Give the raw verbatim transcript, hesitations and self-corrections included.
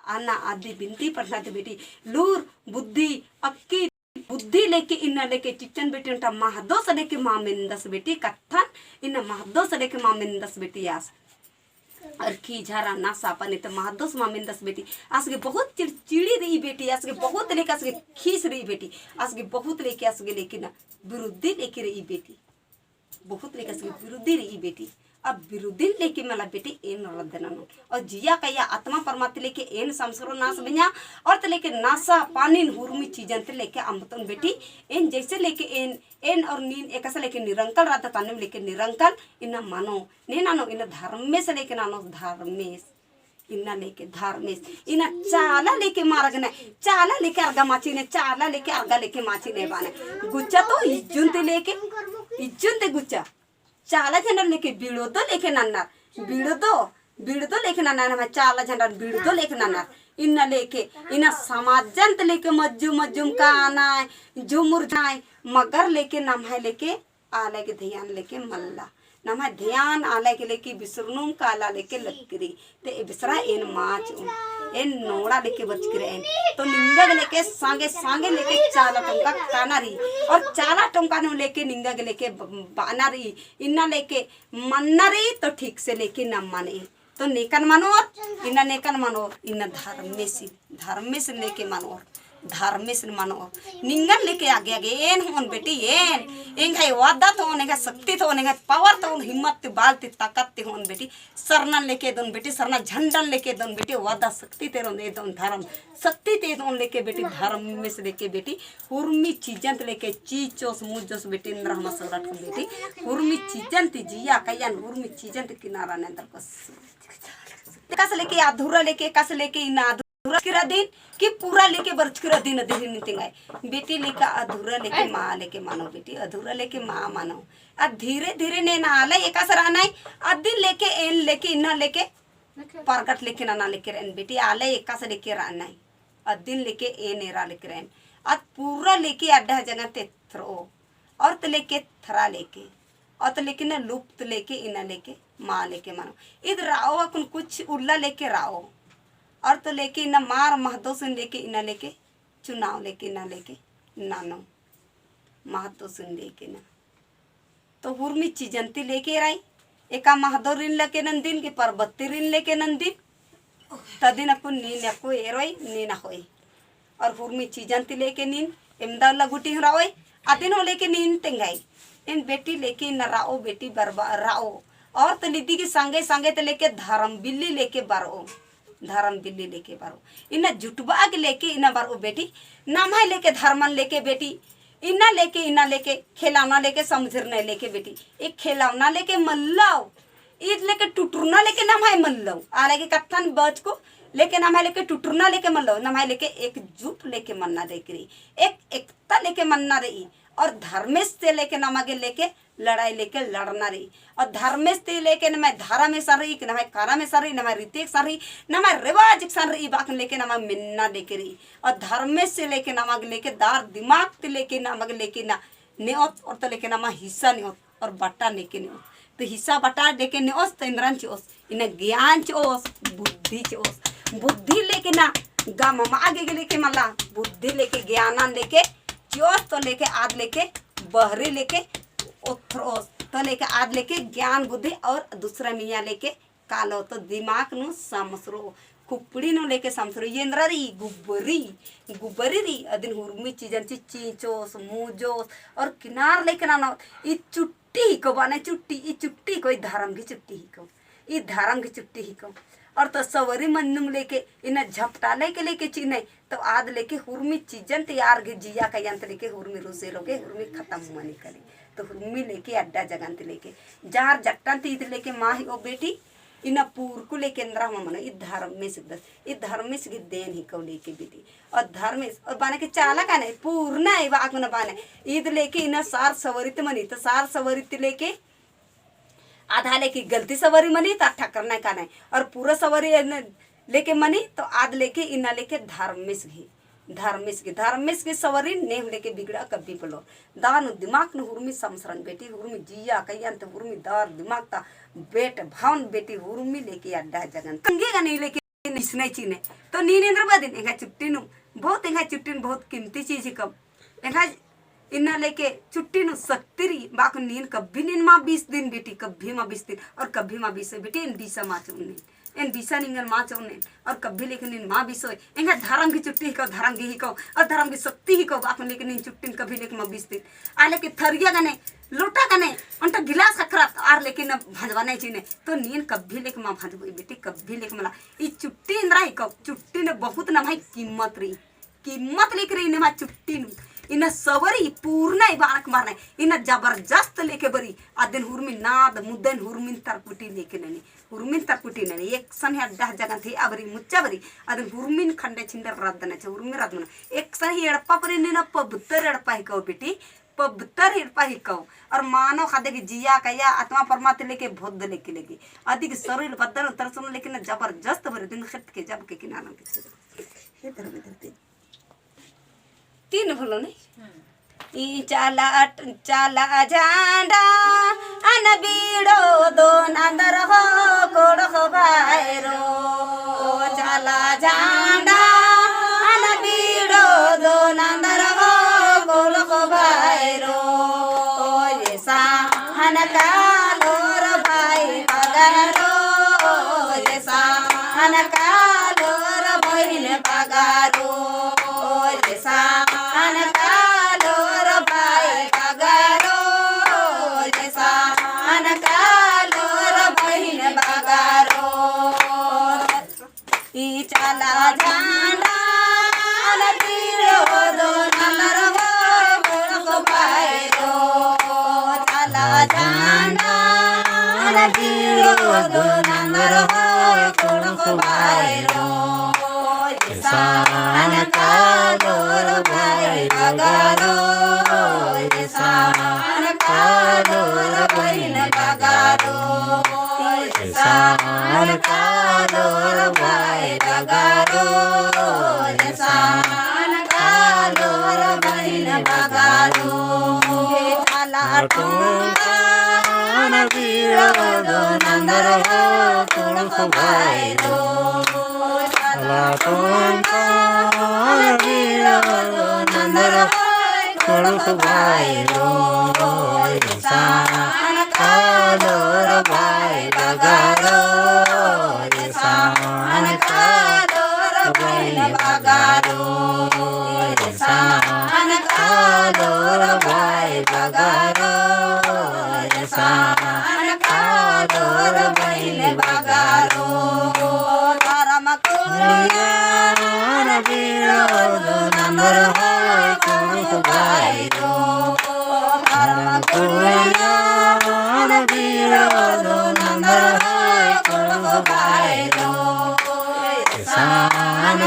अन्ना अदी बिनती प्रार्थना ती बेटी, लूर बुद्धि, अक्की बुद्धि लेके इन्ना लेके चिच्चन बेटी, ओन्टा महदोस लेके मा मेन्दस बेटी, कत्थन इन्ना महदोस लेके मा मेन्दस बेटी आस। अरखी, झरा, नासा, पानी ता महदोस मा मेन्दस बेटी। आस गे बहुत चिड़चिड़ी रई बेटी, आस गे बहुत लेके आस गे खीस रई बेटी, आस गे बहुत लेके आस गे लेके ना बिरुद्धी लेके रई बेटी। बहुत लेके आस गे बिरुद्धी रई बेटी। अब बिरुद्धिन लेके मला बेटी एन रद्द ननोन। और जिया कया आत्मा परमात्मा लेके एन समसरो नास बनिया। और ते लेके नासा पानीन हुरमी चीजन ते लेके अम्बतोन बेटी। एन जैसे लेके एन, एन और नीन एकासे लेके निरंकल रअदत अन्नेम लेके निरंकल इन्ना मनो। ने ननो इन्ना धर्मेस लेके ननो धर्मेस। इन्ना लेके धर्मेस, इन्ना चाला लेके मारगने, चाला लेके अरगा माचिने, चाला लेके अरगा लेके माचिने बाने। गुच्चा तो इज्जुन ते लेके, इज्जुन ते गुच्चा। चाला झंडा लेके बिड़दो लेके नन्नर, बिड़दो, बिड़दो लेके नन्नर, हमें चाला झंडा बिड़दो लेके नन्नर। इन्ना लेके, इन्ना समाजन ते लेके मज्जुम, मज्जुम काना, झुमुर जाए, मगर लेके नम्है लेके आलय गे ध्यान लेके मल्ला। नम्है ध्यान आलय गे लेके बिसरनुम काला लेके लक्की रई। ते ए बिसरा एन माच उन। एन नोड़ा लेके बरचकी रई एन। तो निंगा गे लेके सांगे, सांगे लेके चाला टोंका काना रई। और चाला टोंका नू लेके निंगा गे लेके ब-, बाना रई। इन्ना लेके मन्ना रई तो ठीक से लेके नम्मा नई। तो नेकन मनोर, इन्ना नेकन मनोर, इन्ना धर्मेसिन, धर्मेसिन लेके मनोर, धर्मेसिन मनोर। निंगन लेके आगे आगे एन होन बेटी एन, एंग्है वादा तो ओन, एंग्है शक्ति तो ओन, एंग्है power तो ओन, हिम्मत ती, बाल ती, ताकत ती होन बेटी, सरनन लेके दोन बेटी, सरना झंडन लेके दोन बेटी, वादा शक्ति ते रोन एदोन धर्म शक्ति ते एदोन लेके बेटी, धर्मेस लेके बेटी, हुरमी चीजन ते लेके चीचोस, मुजोस बेटी, इन्द्रा हमा सौराट को बेटी, हुरमी चीजन ती जिया कयन, हुरमी चीजन ती किनारा नेंदर कोस। एकासे लेके अधूरा लेके, एकासे लेके इन्ना अधूरा किरा दिन, कि पूरा लेके बरचकी रअदिन अदिन तेंगाई। बेटी लेके अधूरा लेके मा लेके मनो बेटी, अधूरा लेके मा मनो। आ धीरे धीरे ने ना आलय एकासे रअनय, अदिन लेके एन लेके इन्ना लेके परगट लेके नना लेके रअन बेटी, आलय एकासे लेके रअनय। अदिन लेके एन एरा लेके रअन। अद पूरा लेके अड्डा जगह ते थ्रो। और तो लेके थरा लेके। और तो लेके ना लुप्त लेके इन्ना लेके मा लेके मनो। इद रओ अक्कुन कुछ उल्ला लेके रओ। और तो लेके इन्ना मार महदोसिन लेके इन्ना लेके चुनाव लेके इन्ना लेके ननो। महदोसिन लेके ना। तो हुरमी चीजन ती लेके रई, एका महदोरिन लेके नंदिन कि परबत्तीरिन लेके नंदिन, तदिन अक्कु नीन अक्कु एरोय, नीन अख़ोय। और हुरमी चीजन ती लेके नीन, एमदा उल्ला गुटी हूँ रओय, अदिन हूँ लेके नीन तेंगाई। एन बेटी लेके न रओ, बेटी बरबा रओ। और तो लिदी की संगे संगे ते लेके धर्म बिल्ली लेके बरओ। धर्म बिल्ली लेके बरओ। इन्ना जुटबा गे लेके इन्ना बरओ बेटी। नम्है लेके धर्मन लेके बेटी। इन्ना लेके, इन्ना लेके, खेलौना लेके, समझरना लेके बेटी। एक खेलौना लेके मल्लव। ईद लेके टुटुरना लेके नम्है मल्लव। आलय गे कत्थन बचकु लेके नम्है लेके टुटुरना लेके मल्लव। नम्है लेके एकजुट लेके मन्ना लेके रई। एक, एकता लेके मन्ना रई। और धर्मेस ते लेके नमा गे लेके लड़ाई लेके लड़ना रई। और धर्मेस ती लेके नम्है धर्म एकसन रई, नम्है करम एकसन रई, नम्है रीति एकसन रई, नम्है रिवाज एकसन रई, बाकन लेके नमा मेन्ना लेके रई। और धर्मेस ती लेके नमा गे लेके दार दिमाग ती लेके नमा गे लेके ना नेओत, और तो लेके नमा हिस्सा नेओत, और बटा लेके नेओत। तो हिस्सा बटा लेके नेओस, तो इन्द्रन चिओस, इन्ना ज्ञान चिओस, बुद्धि चिओस। बुद्धि लेके ना, गा ममा गे लेके मला, बुद्धि लेके ज्ञानन लेके चिओस, तो लेके आद लेके बहरी लेके ओथ्रोस, तो लेके आद लेके ज्ञान बुद्धि और दूसरा मियाँ लेके कालो, तो दिमाग नू समसरो, खुपड़ी नू लेके समसरो। एन्द्रा रई गुब्बरी, गुब्बरी रई, अदिन हुरमी चीजन ची चींचोस, मूजोस, और किनार लेके ननोस। ई चुट्टी हिको बाने चुट्टी, ई चुट्टी हिको, ई धर्म की चुट्टी हिको, ई धर्म की चुट्टी हिको। और तो सवरी मन्नुम लेके, इन्ना झपटा लेके लेके चिन्है, तो आद लेके हुरमी चीजन ती आर गे जिया कयन ते लेके हुरमी रुसे रोगे, हुरमी खतम मनी करे। तो हुरमी लेके अड्डा जगन ती लेके, जार जट्टन ती ईद लेके मा हिको बेटी, इन्ना पूरकु लेके एन्द्रा हूँ मा मनो, ई धर्मेस हिकदस, ई धर्मेस गे देन हिको लेके बेटी। और धर्मेस, और बाने के चाला काने, पूरना है बा अक्कुन बाने, ईद लेके इन्ना सार सवरी ती मनी, तो सार सवरी ती लेके आधा लेके गलती सवरी मनी, तो ठकरना काने, और पूरा सवरी एन लेके मनी, तो आद लेके इन्ना लेके धर्मेस गे, धर्मेस गे, धर्मेस गे सवरी नेम लेके बिगड़ा कभी बोलो। दार नू दिमाग नू हुरमी समसरन बेटी, हुरमी जिया कयन ते हुरमी दार दिमाग ता बेट भावन बेटी हुरमी लेके अड्डा जगन। तंगे गनी लेके इसने चिने। तो नीन एन्दर बअदिन, एंगा चुट्टी नू, बहुत एंगा चुट्टी नू बहुत कीमती चीज हिकम। एंगा इन्ना लेके चुट्टी नू शक्ति रई, बाकु नीन कभी नीन मा बीसदिन बेटी, कभी मा बीसदिन, और कभी मा बीसोय बेटी, एन बीसा मा चोन नीन, एन बीसा निंगन मा चोन नीन, और कभी लेके नीन मा बीसोय। एंगा धरम गही चुट्टी हिकौ, धरम गही हिकौ, और धरम गही शक्ति हिकौ, बाकु लेके नीन चुट्टिन कभी लेके मा बीसदिन। आ लेके थरिया गने, लोटा गने, ओन्टा गिलास खखरत, आर लेके न भंजवा नहीं चिने, तो नीन कभी लेके मा भंजबोय बेटी, कभी लेके मला। ई चुट्टी एन्दरा हिकौ, चुट्टी नू बहुत नम्है कीमत रई। कीमत लेके रई नमा चुट्टी नू। इन्ना सबरी पूर्णा ई बालक मरना। इन्ना जबरदस्त लेके बरी। अदिन हुरमिन नाद मुद्दन हुरमिन तरकुटी लेके ननी। हुरमिन तरकुटी ननी। एकसन ही अड्डा जगन थे अबरी मुच्चा बरी। अदिन हुरमिन खंडे छिंदर रद्दना चे। हुरमिन रद्दना। एकसन ही एड़पा बरी नीन पवित्र एड़पा हिकौ बेटी। पवित्र एड़पा हिकौ। और मानो खादे की जिया कया आत्मा परमात्मा लेके भोद लेके लेके। अदिक शरीर बदन तरसुन लेकिन जबरदस्त बरी। दिन खेत के जब के किनारन के। हे धर्म धरती। तीन भलो नहीं। ई चाला, चाला झंडा अन बीड़ो दो नंदर हो कुँड़ुख़ भैरो। चाला झंडा अन बीड़ो दो नंदर हो कुँड़ुख़ भैरो। ये सान कालोर भाई बगरो, ये सान कालोर बहिन बगरो। सान कालोर भाई बगरो, जे सान कालोर बहिन बगरो। ई चाला झंडा अन बीड़ो दो नंदर हो कुँड़ुख़ भैरो। चाला झंडा अन बीड़ो दो नंदर हो कुँड़ुख़ भैरो। सान कालोर भाई बगरो, सान कालोर बहिन बगरो। सान कालोर भाई बगरो, सान कालोर बहिन बगरो। चाला टोंका अन बीड़ो दो नंदर हो कुँड़ुख़ भैरो। चाला टोंका अन बीड़ो दो नंदर हो कुँड़ुख़ भैरो। सान कालोर भाई बगरो, सान कालोर बहिन बगरो। सान कालोर भाई बगरो, सान कालोर बहिन बगरो। धरम कुड़िया अन बीड़ो दो नंदर हो कुँड़ुख़ भैरो। धरम कुड़िया अन बीड़ो दो नंदर हो कुँड़ुख़ भैरो। सान